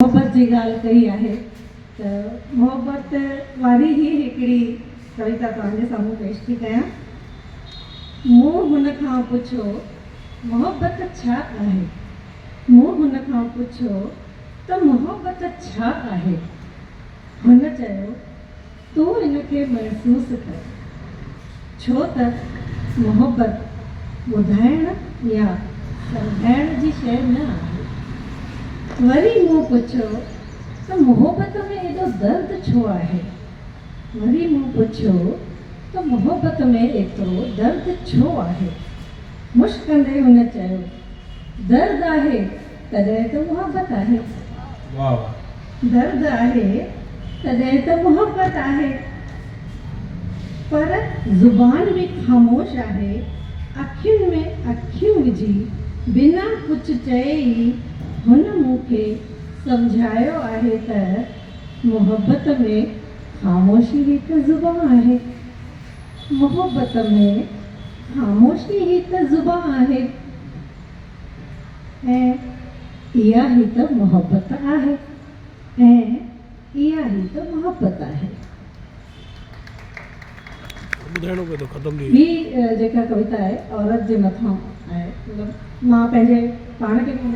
محبت جي ڳالهه ڪئي آهي ته محبت واري ئي هڪڙي ڪويتا توهان جي سامهون پيش ٿي ڪيان. مون هن کان پڇيو، محبت ڇا آهي؟ مون هن کان پڇيو ته محبت ڇا آهي؟ هن چيو، تون ان کي محسوس ڪر، ڇو ته محبت ٻڌائڻ يا سمجهائڻ جي شيء نه آهي. وري مون پڇيو ته محبت ۾ ايڏو درد ڇو آهي؟ وري مون پڇيو ته محبت ۾ ايترو درد ڇو آهي؟ مشڪندي هن چيو، درد آهي تڏهن ته محبت آهي. درد آهي تڏهن ته محبت آهي. پر زبان به خاموش آهي. اکين ۾ اکيون وجهي بنا ڪجهه چئي ئي هن مون کي سمجهايو آهي ته محبت ۾ خاموشي ئي ته زبان آهي. محبت ۾ خاموشي ئي ته زبان آهي. ۽ اها ئي ته محبت آهي. ۽ اها ئي ته محبت آهي. ٻڌائڻو پئي ٿو ختم ٿي ٻي جيڪا ڪويتا آهي عورت جي مٿان آهي مطلب مان پنهنجي پاڻ کي به.